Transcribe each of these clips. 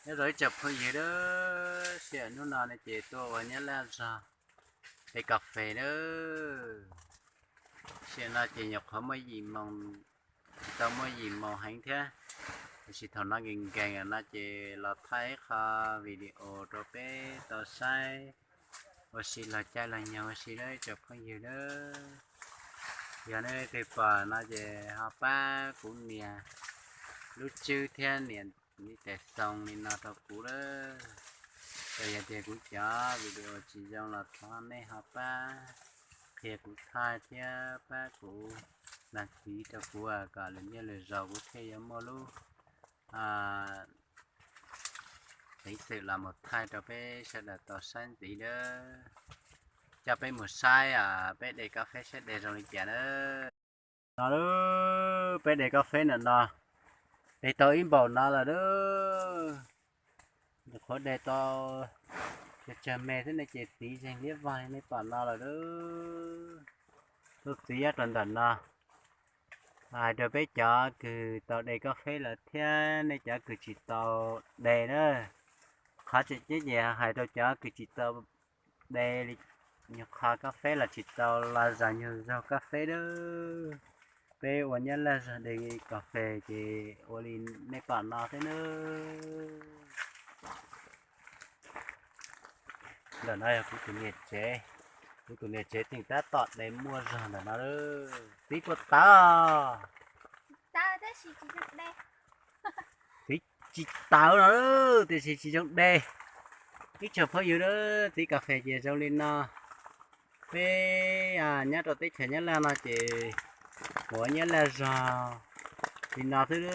Nyob zoo ib tsoom phooj ywg a, sij hawm hnub no ne ces tuaj ua Nyab Laj zog de kas fes a. Sij hawm no ces nyuam qhuav muaj yim moos, tsis tau muaj yim moos heev thiab, tiam sis thaum no nkees nkees no ces los thaij ib qho video rau peb tau saib ua si los caij los nyoog ua si a ib tsoom phooj ywg a. Yog nej leej twg pom no ces ho pab kuv nias lub tswb thiab nias tes xoo li no rau kuv a. Txawm yog tias kuv cov video tsis zoo los thov nej ho pab qhia kuv thaij thiab pab kuv dag kis rau kuv kom lwm niaj lwm zaus kuv thiaj yuav muaj lub peev xwm los mus thaij rau peb sawv daws tau saib ntxiv a. Coj peb mus saib peb de kas fes saib de zoo li cas a. No a, peb de kas fes ntawm no, de tau ib npaum no lawm a. Nyuam qhuav de tau tsawg tsawg me xwb ne ces txiv zeeg liab vog li nej pom no lawm a. Tuaj txiv nyob rau ntawm no. Hais rau peb cov kws tau de kas fes lawm thiab nej cov kws tsis tau de na. Qhov tseem ceeb ces hais rau cov kws tsis tau de li, nyuag qho kas fes los tsis tau los zam nyuag zog kas fes a. Peb ua Nyab Laj zog de kas fes ces ua li nej pom no xwb na. Ntawm no yog kuv tus niam tsev, kuv tus niam tsev tseem tab tom de muaj zog ntawm no a. Txiv puas tawv? Txiv tsis tawv no, tiam sis tsis zoo de. Ib tsoom phooj ywg a, txiv kas fes ces zoo li no. Peb nyob rau teb chaws Nyab Laj no ces ua Nyab Laj zog li no xwb,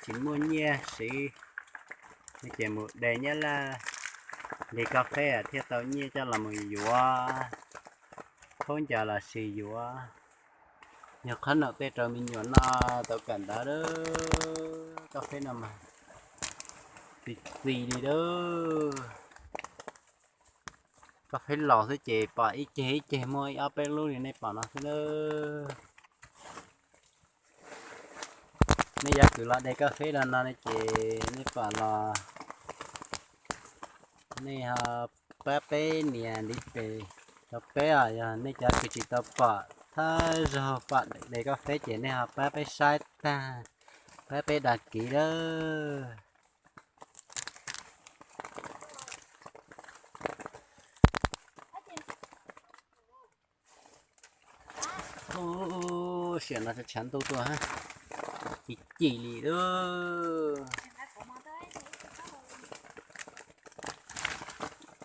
tsis muaj nyiaj siv ces mus de Nyab Laj li kas fes thiaj tau nyiaj coj los mus yuav khaub ncaws los sis yuav nyuag qhob noom tej rau me nyuam noj tau kawm ntawv a. Kas fes no mas txi txiv li a. Kas fes laus xwb ces pom ib ceg ib ceg muaj ib ob peb lub li nej pom no xwb a. Nej cov kws los de kas fes los no ne ces nej pom los nej ho pab peb nias ntiv tes rau peb os. Yog nej cov kws tsis tau pom thawj zaug pom de kas fes ces nej ho pab peb saib tag, pab peb dag kis a. Ub, sij hawm no tshav ntuj tuaj, ci ci li a.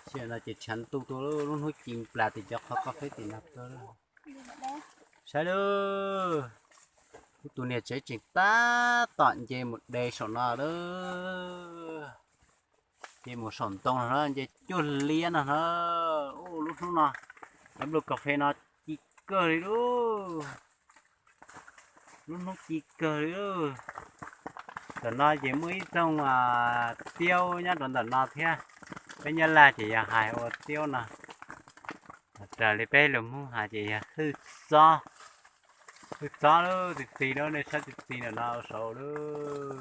Sij hawm no ces tshav ntuj tuaj, lub hnub ci nplas tim cov qhov kas fes tim no tuaj. Saib a, kuv tus niam tsev tseem tab tom nce mus de saum no a. Nce mus saum ntoo no na, nce cuag liab no na. Ub, lub hnub no cov nplooj kas fes no ci kawg li lauj. Lub hnub ci kawg li lauj. Tam no ces muaj ib txoog tiaub nyob rau ntawm no thiab. Peb Nyab Laj ces yog hais ua tiaub no, raws li peb lus Hmoob hais ces yog hwj txob. Hwj txob lub txi txiv lub, nej saib txi txiv ntawm no saud lub.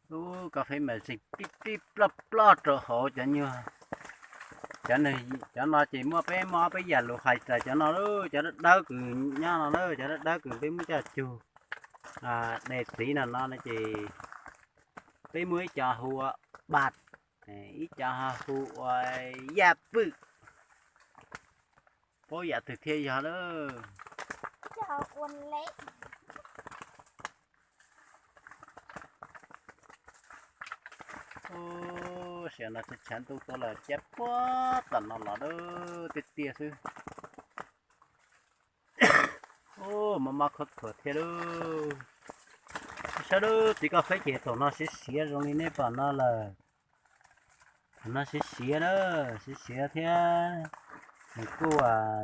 Lub kas fes mas zeeg pib pib ploj ploj rau hauv cov nyuag. Cov no ces muaj peb muaj ob peb yam lus hais tas cov no, cov dawb dawb kws nyob no na, cov dawb dawb kws peb muab coj cug de txiv no no ces peb muaj ib co hu ua Bat, ib co ho hu ua Yaj Pwj. Paub yam twg thiaj yog lawm. Sij hawm no tshav ntuj tuaj lawm cab puag tom no los lawm tiag tiag xwb. Ub, mob mob khuab khuav thiab lauj. Saib lub txiv kas fes ces thaum no siav siav zoo li nej pom no lawm. Thaum no siav siav na, siav siav thiab nws kuj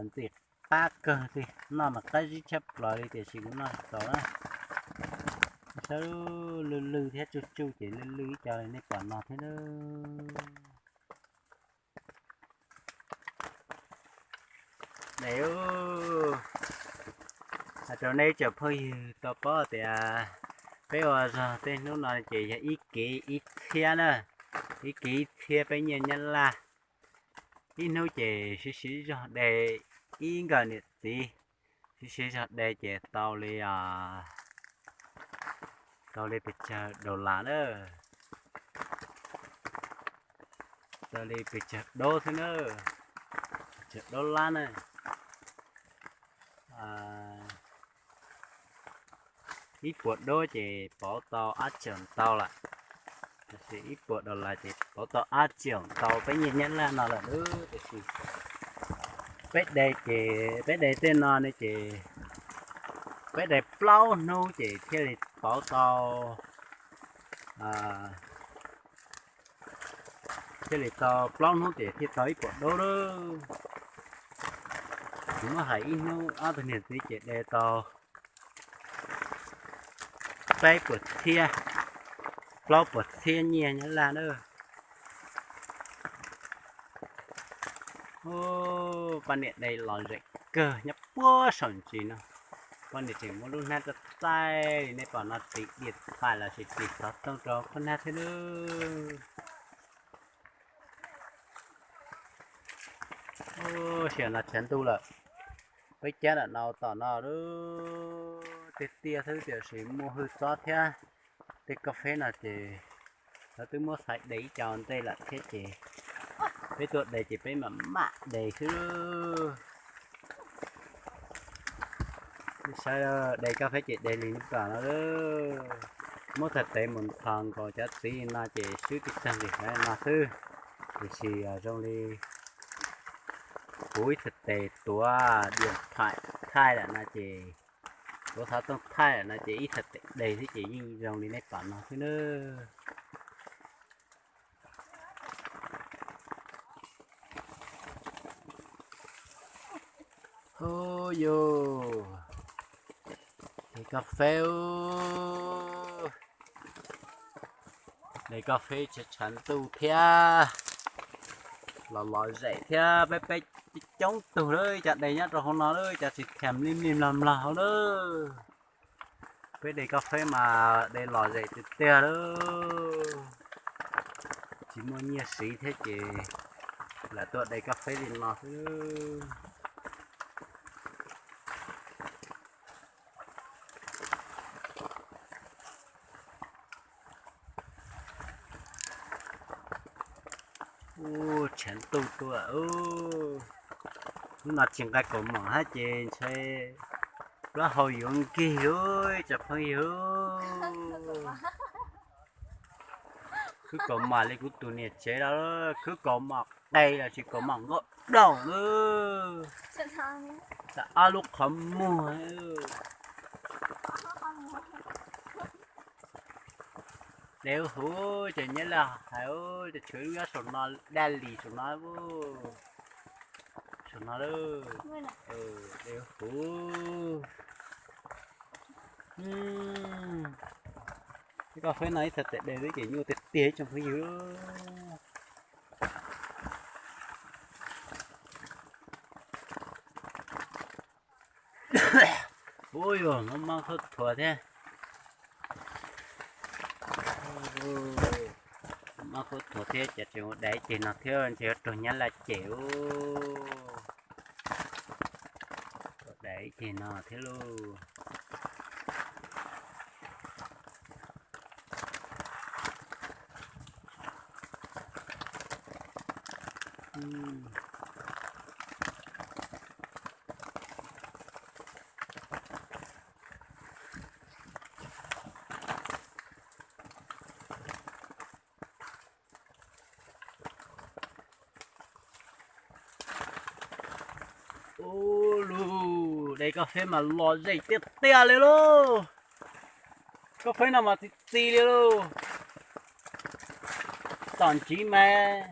ntxim qab kawg li, noj mas qab zib tshaj plaws li tiam sis kuv noj tsis tau na. Saib lwj lwj thiab tsuj tsuj ces lwj lwj ib co li nej pom no thiab lauj. Hais rau nej ib tsoom phooj ywg tau paub tias Peb ua zog tej hnub no ces yog ib kev ib txhiab na, ib kev ib txhiab peb nyiaj Nyab Laj. Ib hnub ces siv siv zog de ib nkawm niam txiv, siv siv zog de ces tau li, tau li pes tsawg dollar na, tau li pes tsawg dab xwb na, pes tsawg dab lab na. Ib puas dab ces pauv tau ab txhiab ntau lawm, tiam sis ib puas dollar ces pauv tau ab txhiab ntau peb nyiaj Nyab Laj no lawm lauj. Tiam sis peb de ces peb de tej no ne ces peb de plaub hnub ces thiaj li pauv tau, thiaj li tau plaub hnub ces thiaj tau ib puas dab lawm. Kuv muab hais ib hnub ob tug niam txiv ces de tau peb puas txhiab, plaub puas txhiab nyiaj Nyab Laj na. Poj niam de lom zem kawg nyob puag saum ntsis no. Poj niam tseem muab lub hnab txaij txaij li nej pom no tiv diam phais los sis tiv xov tooj rau poj hnab thiab lauj. Sim no tshav ntuj lawm, peb cab lam no tom no tiag tiag xwb tiam sis muaj hwj txob thiab. Tej koj feb no ces lawv twb muab xaiv de ib co ntej lawm thiab ces peb tuaj de ces peb mam mam de xwb. Saib de koj feb ces de li nws pom no. Muab txhais tes mus nthos nkaus cov txiv no ces swb tib tag li no xwb. Tiam sis zoo li kuv ib txhais tes tuav diam phais thaij lawm no ces, tuav xov tooj thaij lawm no ces ib txhais tes de xwb ces yeej zoo li nej pom no xwb nawb. Ub yus, de koj feb, de koj feb tshav tshav ntuj thiab, los lom zem thiab, peb peb coob tug lawm, cov de nyob rau hauv no lawm, cov tsis tham li mlig mlog mlog hauv lawm. Peb de koj feb mas de lom zem tiag tiag lawm, tsis muaj nyiaj siv thiab ces lam tuaj de koj feb li no xwb. Ub, tshav ntuj tuaj, hnub no tsis nqa kaus mom hab ces ntshe plaub hau yuav nkig lawm tsoom phooj ywg. Khwb kaus mom li kuv tus niam tsev lawm, khwb kaus mom qe los sis kaus mom nkaus daum lawm, tag ob lub qhov muag. De huv ces nyob laj hais, ces tshuav lub nyob saum no, daj lis saum no, saum no lawm. De huv. Ib koj feb no ib txhais tes de xwb ces nyuaj tiag tiag ib tsoom phooj ywg. Ub yus, mob mob khaub thuas thiab. Mob khaub thuas thiab ces tseem ua dais ib ceg no thiab ntshe yuav raug nyab laj cem ub. Ua dais ib ceg no thiab lauj. Ub, lub de koj feb mas lom zem tiag tiag li lauj. Koj feb no mas txi txi li lauj. Tom ntsis mas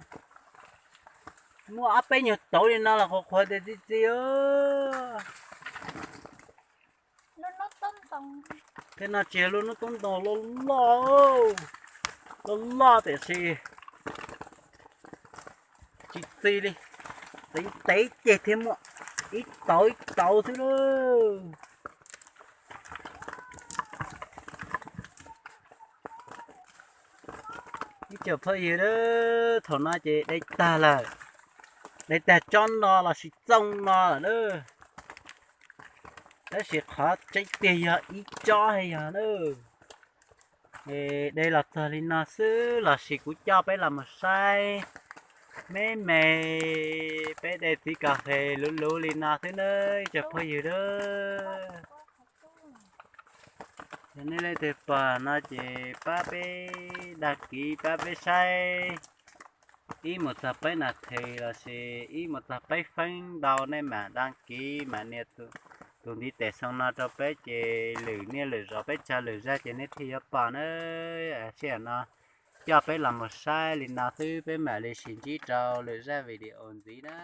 muaj ob peb nyuag tauv li no los qhuav qhuav tias txi txi. Tej no tsis yog lub hnub tub ntoo loj loj, loj loj tiam sis tsis txi li, tev tev ceg thiab muaj ib tauv ib tauv xwb lauj. Ib tsoom phooj ywg, thaum no ces de tag lawm, de tag tsob no los sis txooj no lawm na. Tab sis qhov tseeb tiag yog ib tsob yog na. De los txog li no xwb los sis kuv coj peb los mus saib me me, peb de txiv kas fes luv luv li no xwb na, ib tsoom phooj ywg a. Yog nej leej twg pom no ces pab peb dag kiv pab peb saib, ib mus txog peb nas this los sis ib mus txog peb feeb ntau nej mam dag kiv mam nias tus ntiv tes xoo no rau peb ces lwm niaj lwm zaus peb tso lwm zaj ces nej thiaj yuav pom na. Sij hawm no coj peb los mus saib li no xwb, peb mam li sib ntsib rau lwm zaj video ntxiv na.